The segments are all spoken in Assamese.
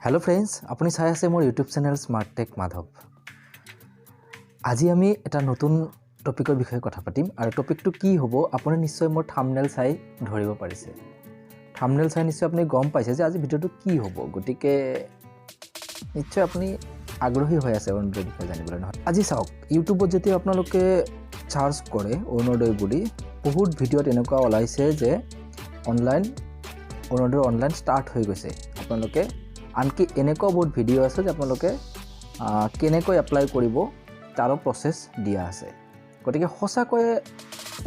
হেল্ল' ফ্ৰেণ্ডছ, আপুনি চাই আছে মোৰ YouTube channel smart tech Madhav. আজি আমি এটা নতুন টপিকৰ বিষয়ে কথা পাতিম আৰু টপিকটো কি হ'ব আপুনি নিশ্চয় মোৰ থামনেল চাই ধৰিব পাৰিছে। থামনেল চাই নিশ্চয় আপুনি গম পাইছে যে আজি ভিডিঅ'টো কি হ'ব। গতিকে নিশ্চয় আপুনি আগ্ৰহী হৈ আছে অৰুণোদয়ৰ বিষয়ে জানিবলৈ, নহয়? আজি চাওক, ইউটিউবত যেতিয়া আপোনালোকে চাৰ্চ কৰে অৰুণোদয় বুলি, বহুত ভিডিঅ'ত এনেকুৱা ওলাইছে যে অনলাইন অৰুণোদয় অনলাইন ষ্টাৰ্ট হৈ গৈছে। আপোনালোকে আনকি এনেকুৱা বহুত ভিডিঅ' আছে যে আপোনালোকে কেনেকৈ এপ্লাই কৰিব তাৰো প্ৰচেছ দিয়া আছে। গতিকে সঁচাকৈয়ে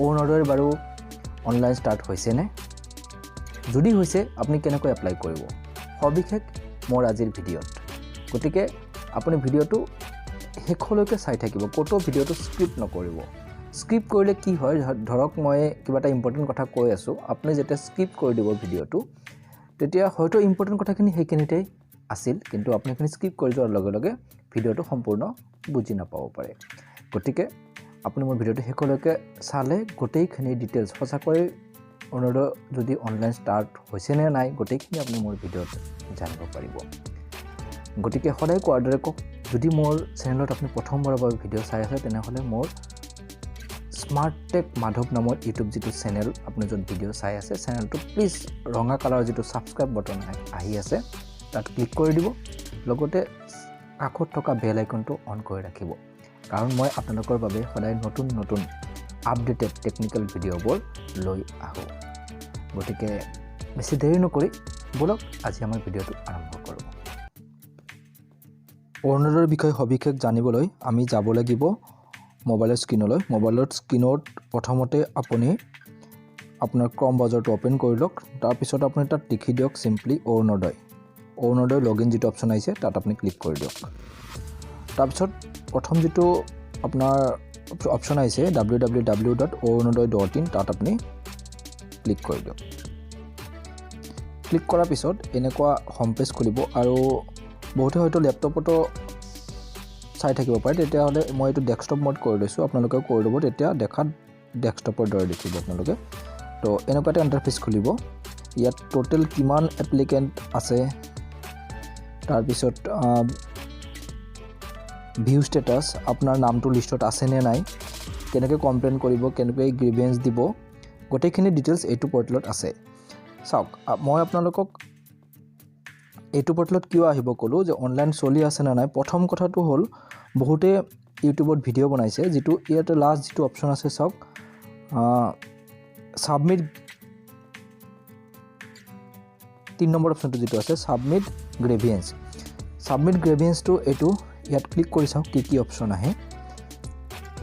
অৰুণোদয়ৰ বাৰু অনলাইন ষ্টাৰ্ট হৈছেনে? যদি হৈছে, আপুনি কেনেকৈ এপ্লাই কৰিব, সবিশেষ মোৰ আজিৰ ভিডিঅ'ত। গতিকে আপুনি ভিডিঅ'টো শেষলৈকে চাই থাকিব, ক'তো ভিডিঅ'টো স্কিপ নকৰিব। স্কিপ কৰিলে কি হয়, ধৰক মই কিবা এটা ইম্পৰ্টেণ্ট কথা কৈ আছোঁ, আপুনি যেতিয়া স্কিপ কৰি দিব ভিডিঅ'টো, তেতিয়া হয়তো ইম্পৰ্টেণ্ট কথাখিনি সেইখিনিতেই আছিল, কিন্তু আপুনি সেইখিনি স্কিপ কৰি যোৱাৰ লগে লগে ভিডিঅ'টো সম্পূৰ্ণ বুজি নাপাব পাৰে। গতিকে আপুনি মোৰ ভিডিঅ'টো শেষলৈকে চালে গোটেইখিনি ডিটেইলছ, সঁচাকৈ অৰুণোদয় যদি অনলাইন ষ্টাৰ্ট হৈছেনে নাই, গোটেইখিনি আপুনি মোৰ ভিডিঅ'ত জানিব পাৰিব। গতিকে সদায় কোৱাৰ দৰে কওক, যদি মোৰ চেনেলত আপুনি প্ৰথমবাৰৰ বাবে ভিডিঅ' চাই আছে, তেনেহ'লে মোৰ স্মাৰ্ট টেক মাধৱ নামৰ ইউটিউব যিটো চেনেল, আপুনি য'ত ভিডিঅ' চাই আছে, চেনেলটো প্লিজ ৰঙা কালাৰৰ যিটো ছাবস্ক্ৰাইব বটন আহি আছে, তাত ক্লিক কৰি দিব। লগতে কাষত থকা বেল আইকনটো অন কৰি ৰাখিব, কাৰণ মই আপোনালোকৰ বাবে সদায় নতুন নতুন আপডেটেড টেকনিকেল ভিডিঅ'বোৰ লৈ আহোঁ। গতিকে বেছি দেৰি নকৰি ব'লক, আজি আমাৰ ভিডিঅ'টো আৰম্ভ কৰোঁ। অৰুণোদয়ৰ বিষয়ে সবিশেষ জানিবলৈ আমি যাব লাগিব মোবাইলৰ স্ক্ৰীণলৈ। মোবাইলৰ স্ক্ৰীণত প্ৰথমতে আপুনি আপোনাৰ ক্ৰম ব্ৰাউজাৰটো অ'পেন কৰি লওক। তাৰপিছত আপুনি তাত লিখি দিয়ক simply Arunodoi. Arunodoi log in যিটো অপশ্যন আহিছে, তাত আপুনি ক্লিক কৰি দিয়ক। তাৰপিছত প্ৰথম যিটো আপোনাৰ অপশ্যন আহিছে, www.orunodoi.in, তাত আপুনি ক্লিক কৰি দিয়ক। ক্লিক কৰাৰ পিছত এনেকুৱা হোম পেজ খুলিব আৰু বহুতে হয়তো লেপটপতো চাই থাকিব পাৰে। তেতিয়াহ'লে মই এইটো ডেস্কটপ মোড কৰি লৈছোঁ, আপোনালোকেও কৰি ল'ব, তেতিয়া দেখাত ডেস্কটপৰ দৰে দেখিব আপোনালোকে। তো এনেকুৱা এটা ইণ্টাৰফেচ খুলিব। ইয়াত ট'টেল কিমান এপ্লিকেণ্ট আছে, তাৰপিছত ভিউ ষ্টেটাছ, আপোনাৰ নামটো লিষ্টত আছেনে নাই, কেনেকৈ কমপ্লেইন কৰিব, কেনেকৈ গ্ৰিভেঞ্চ দিব, গোটেইখিনি ডিটেইলছ এইটো পৰ্টেলত আছে। চাওক, মই আপোনালোকক এইটো পৰ্টেলত কিয় আহিব ক'লোঁ যে অনলাইন চলি আছে নে নাই। প্ৰথম কথাটো হ'ল, বহুতে ইউটিউবত ভিডিঅ' বনাইছে, যিটো ইয়াতে লাষ্ট যিটো অপশ্যন আছে চাওক, ছাবমিট, 3 নম্বৰ অপশ্যনটো যিটো আছে, ছাবমিট গ্ৰেভিয়েঞ্চ। ছাবমিট গ্ৰেভিয়েঞ্চটো এইটো ইয়াত ক্লিক কৰি চাওক কি কি অপশ্যন আহে।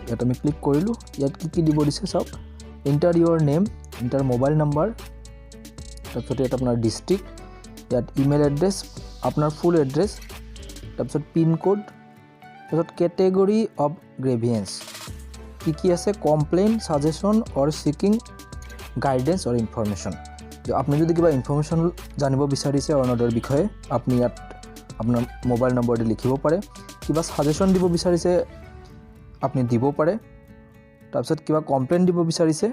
ইয়াত আমি ক্লিক কৰিলোঁ। ইয়াত কি কি দিব দিছে চাওক, enter your name, enter mobile number, তাৰপিছত ইয়াত আপোনাৰ ডিষ্ট্ৰিক্ট, ইয়াত ইমেইল এড্ৰেছ, আপোনাৰ ফুল এড্ৰেছ, তাৰপিছত পিনক'ড, তাৰপিছত কেটেগৰী অফ গ্ৰেভিয়েঞ্চ কি কি আছে, complain, suggestion or seeking guidance or information। আপুনি যদি কিবা ইনফৰ্মেশ্যন জানিব বিচাৰিছে অৰুণোদয়ৰ বিষয়ে, আপুনি ইয়াত আপোনাৰ মোবাইল নম্বৰ দি লিখিব পাৰে। কিবা ছাজেশ্যন দিব বিচাৰিছে, আপুনি দিব পাৰে। তাৰপিছত কিবা কমপ্লেইন দিব বিচাৰিছে,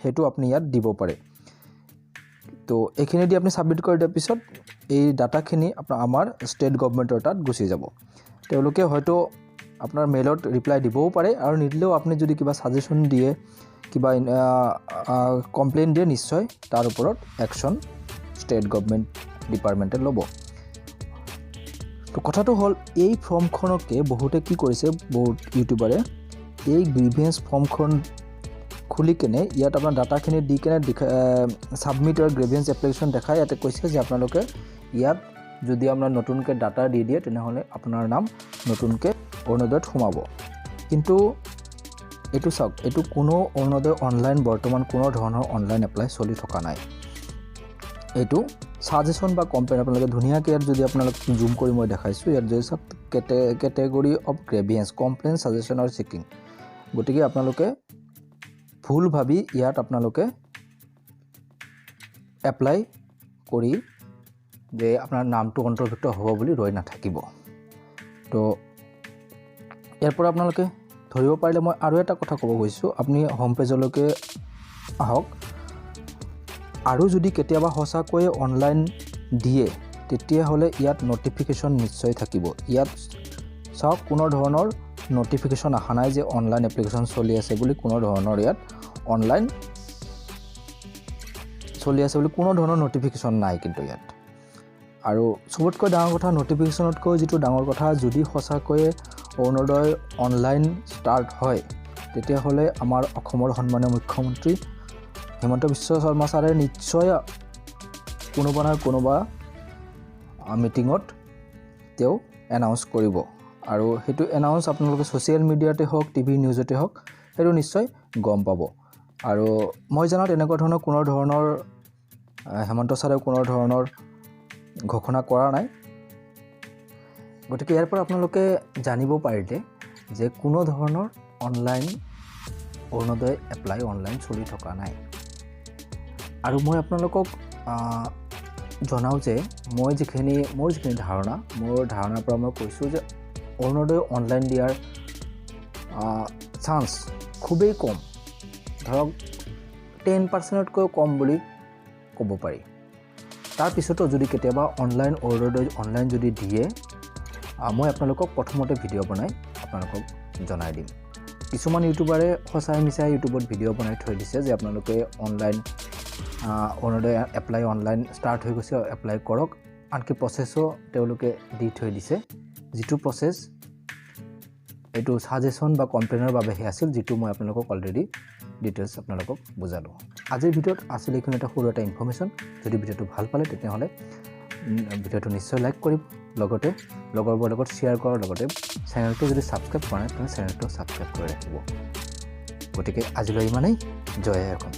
সেইটো আপুনি ইয়াত দিব পাৰে। তো এইখিনি দি আপুনি ছাবমিট কৰি দিয়াৰ পিছত এই ডাটাখিনি আপোনাৰ আমাৰ ষ্টেট গভমেণ্টৰ তাত গুচি যাব। তেওঁলোকে হয়তো আপোনাৰ মেইলত ৰিপ্লাই দিবও পাৰে আৰু নিদিলেও আপুনি যদি কিবা ছাজেশ্যন দিয়ে, কিবা কমপ্লেইন দিয়ে, নিশ্চয় তাৰ ওপৰত একশ্যন ষ্টেট গভমেণ্ট ডিপাৰ্টমেণ্টে ল'ব। তো কথাটো হ'ল, এই ফৰ্মখনকে বহুতে কি কৰিছে, বহুত ইউটিউবাৰে এই গ্ৰিভেঞ্চ ফৰ্মখন খুলি কেনে ইয়াত আপোনাৰ ডাটাখিনি দি কেনে ছাবমিট আৰু গ্ৰিভেঞ্চ এপ্লিকেশ্যন দেখাই ইয়াতে কৈছে যে আপোনালোকে ইয়াত যদি আপোনাৰ নতুনকৈ ডাটা দি দিয়ে, তেনেহ'লে আপোনাৰ নাম নতুনকৈ অৰুণোদয়ত সোমাব। কিন্তু এইটো চাওক, এইটো কোনো অৰুণোদয় অনলাইন বৰ্তমান কোনো ধৰণৰ অনলাইন এপ্লাই চলি থকা নাই। এইটো ছাজেশ্যন বা কমপ্লেইন। আপোনালোকে ধুনীয়াকৈ ইয়াত যদি আপোনালোক জুম কৰি মই দেখাইছোঁ, ইয়াত যদি চাওক, category of grievance, complain, suggestion আৰু ছিকিং। গতিকে আপোনালোকে ভুল ভাবি ইয়াত আপোনালোকে এপ্লাই কৰি যে আপোনাৰ নামটো অন্তৰ্ভুক্ত হ'ব বুলি ৰৈ নাথাকিব। তো ইয়াৰ পৰা আপোনালোকে ধৰিব পাৰিলে। মই আৰু এটা কথা ক'ব গৈছোঁ, আপুনি হোম পেজলৈকে আহক আৰু যদি কেতিয়াবা সঁচাকৈয়ে অনলাইন দিয়ে, তেতিয়াহ'লে তেতিয়াহ'লে ইয়াত ন'টিফিকেশ্যন নিশ্চয় থাকিব। ইয়াত চাওক, কোনো ধৰণৰ ন'টিফিকেশ্যন অহা নাই যে অনলাইন এপ্লিকেশ্যন চলি আছে বুলি। কোনো ধৰণৰ ইয়াত অনলাইন চলি আছে বুলি কোনো ধৰণৰ ন'টিফিকেশ্যন নাই কিন্তু ইয়াত। আৰু চবতকৈ ডাঙৰ কথা, ন'টিফিকেশ্যনতকৈ যিটো ডাঙৰ কথা, যদি সঁচাকৈয়ে অৰুণোদয় অনলাইন ষ্টাৰ্ট হয়, তেতিয়াহ'লে আমাৰ অসমৰ সন্মানীয় মুখ্যমন্ত্ৰী হিমন্ত বিশ্ব শৰ্মা ছাৰে নিশ্চয় কোনোবা নহয় কোনোবা মিটিঙত তেওঁ এনাউন্স কৰিব আৰু সেইটো এনাউন্স আপোনালোকে ছ'চিয়েল মিডিয়াতে হওক, টিভি নিউজতে হওক, সেইটো নিশ্চয় গম পাব। আৰু মই জনাত এনেকুৱা ধৰণৰ কোনো ধৰণৰ হেমন্ত ছাৰে কোনো ধৰণৰ ঘোষণা কৰা নাই। গতিকে ইয়াৰ পৰা আপোনালোকে জানিব পাৰিলে যে কোনো ধৰণৰ অনলাইন অৰুণোদয় এপ্লাই অনলাইন চলি থকা নাই। আৰু মই আপোনালোকক জনাওঁ যে মই যিখিনি মোৰ যিখিনি ধাৰণা, মোৰ ধাৰণাৰ পৰা মই কৈছোঁ যে অৰুণোদয় অনলাইন দিয়াৰ চান্স খুবেই কম, ধৰক 10%তকৈও কম বুলি ক'ব পাৰি। তাৰপিছতো যদি কেতিয়াবা অনলাইন অৰুণোদয় অনলাইন যদি দিয়ে, মই আপোনালোকক প্ৰথমতে ভিডিঅ' বনাই আপোনালোকক জনাই দিম। কিছুমান ইউটিউবাৰে সঁচাই মিছাই ইউটিউবত ভিডিঅ' বনাই থৈ দিছে যে আপোনালোকে online Arunodoi apply online start হৈ গৈছে, এপ্লাই কৰক। আনকি প্ৰচেছো তেওঁলোকে দি থৈ দিছে, যিটো প্ৰচেছ এইটো ছাজেশ্যন বা কমপ্লেইনৰ বাবেহে আছিল, যিটো মই আপোনালোকক অলৰেডি ডিটেইলছ আপোনালোকক বুজালোঁ। আজিৰ ভিডিঅ'ত আছিল এইখিনি এটা সৰু এটা ইনফৰ্মেশ্যন। যদি ভিডিঅ'টো ভাল পালে, তেতিয়াহ'লে ভিডিঅ'টো নিশ্চয় লাইক কৰিব, লগতে লগৰবোৰৰ লগত শ্বেয়াৰ কৰাৰ লগতে চেনেলটো যদি ছাবস্ক্ৰাইব কৰা নাই, তেনেহ'লে চেনেলটো ছাবস্ক্ৰাইব কৰি ৰাখিব। গতিকে আজিলৈ ইমানেই। জয় আই অসম।